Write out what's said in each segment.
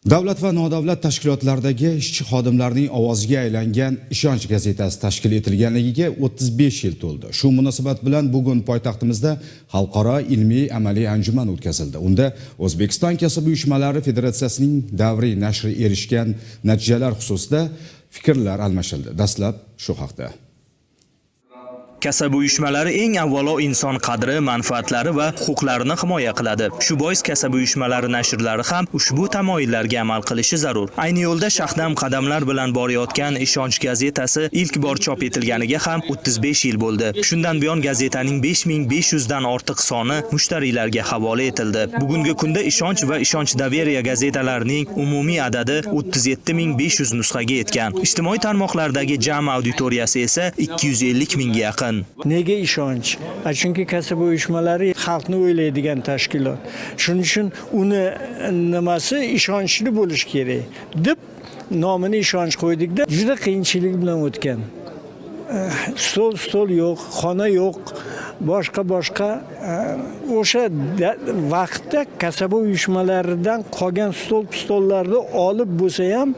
Davlat va nodavlat tashkilotlardagi ishchi xodimlarning ovoziga aylangan Ishonch gazetasi tashkil etilganligiga 35 yil to'ldi. Shu munosabat bilan bugun poytaxtimizda xalqaro ilmiy amaliy anjuman o'tkazildi. Unda O'zbekiston kasaba uyushmalari federatsiyasining davriy nashri erishgan natijalar xususida fikrlar almashildi. Dastlab shu haqda. Kasaba uyushmalari eng avvalo inson qadri, manfaatlari va huquqlarini himoya qiladi. Shu bois kasaba uyushmalari nashrlari ham ushbu tamoyillarga amal qilishi zarur. Ayni yo'lda shahdam qadamlar bilan borayotgan Ishonch gazetasi ilk bor chop etilganiga ham 35 yil bo'ldi. Shundan buyon gazetaning 5500 dan ortiq soni mushtariylarga havola etildi. Bugungi kunda Ishonch va Ishonch Доверие gazetalarining umumiy adadi 37 500 nusxaga yetgan. Ijtimoiy tarmoqlardagi jami auditoriyasi esa 250 mingga yaqin. Nega Ishonch? A chunki kasaba uyushmalari xalqni o'ylaydigan tashkilot. Shuning uchun uni nimasi ishonchli bo'lishi kerak deb nomini Ishonch qo'ydikda. Juda qiyinchilik bilan o'tgan. Stol yo'q, xona yo'q, boshqa boshqa o'sha vaqtda kasaba uyushmalaridan qolgan stollarni olib bo'lsa ham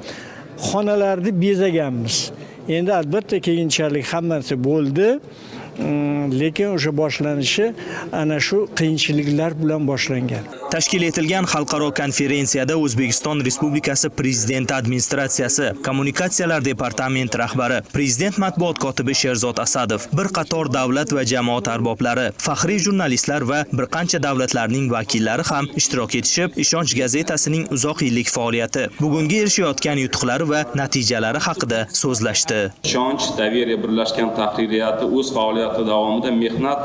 xonalarni bezaganmiz. Endi albatta keyinchalik hammasi bo'ldi. Lekin o'sha boshlanishi ana shu qiyinchiliklar bilan boshlangan. Tashkil etilgan xalqaro konferensiyada O'zbekiston Respublikasi Prezidenti administratsiyasi kommunikatsiyalar departamenti rahbari, Prezident matbuot kotibi Sherzod Asadov, bir qator davlat va jamoat arboblari, faxriy jurnalistlar va bir qancha davlatlarning vakillari ham ishtirok etishib, Ishonch gazetasining uzoq yillik faoliyati, bugungi erishayotgan yutuqlari va natijalari haqida so'zlashdi. Ishonch, Доверие birlashgan tahririyati o'z faoliyati davomida mehnat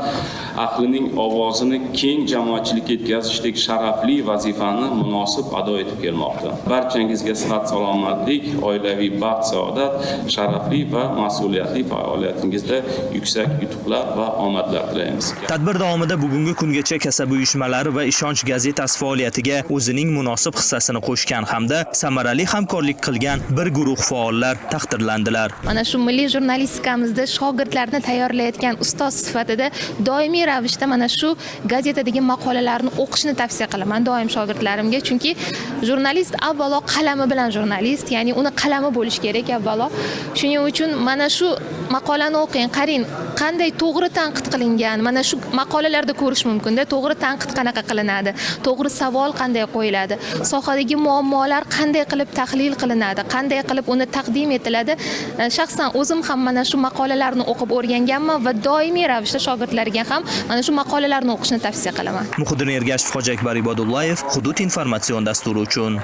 ahlining ovozini keng jamoatchilikka yetkazishdek sharafli vazifani munosib ado etib kelmoqda. Barchangizga sihat salomatlik, oilaviy baxt saodat, sharafli va mas'uliyatli faoliyatingizda yuksak yutuqlar va omadlar tilaymiz. Tadbir davomida bugungi kungacha kasaba uyushmalari va Ishonch gazetasi faoliyatiga o'zining munosib hissasini qo'shgan hamda samarali hamkorlik qilgan bir guruh faollar taqdirlandilar. Mana shu milliy jurnalistikamizda shogirdlarni tayyorlayotgan ustoz sifatida doimiy ravishda mana shu gazetadagi maqolalarni o'qishni tavsiya qilaman doim shogirdlarimga, chunki jurnalist avvalo qalami bilan jurnalist, ya'ni uni qalami bo'lishi kerak avvalo. Shuning uchun mana shu maqolani o'qing, qarang, qanday to'g'ri tanqid qilingan. Mana shu maqolalarda ko'rish mumkinda, to'g'ri tanqid qanaqa qilinadi, to'g'ri savol qanday qo'yiladi, sohadagi muammolar qanday qilib tahlil qilinadi, qanday qilib uni taqdim etiladi. Shaxsan o'zim ham mana shu maqolalarni o'qib o'rganganman va doimiy ravishda shogirdlarga ham mana shu maqolalarni o'qishni tavsiya qilaman. Muhiddin Ergashev, Hoji Akbar Ibodullayev, Hudud informatsion dasturi uchun.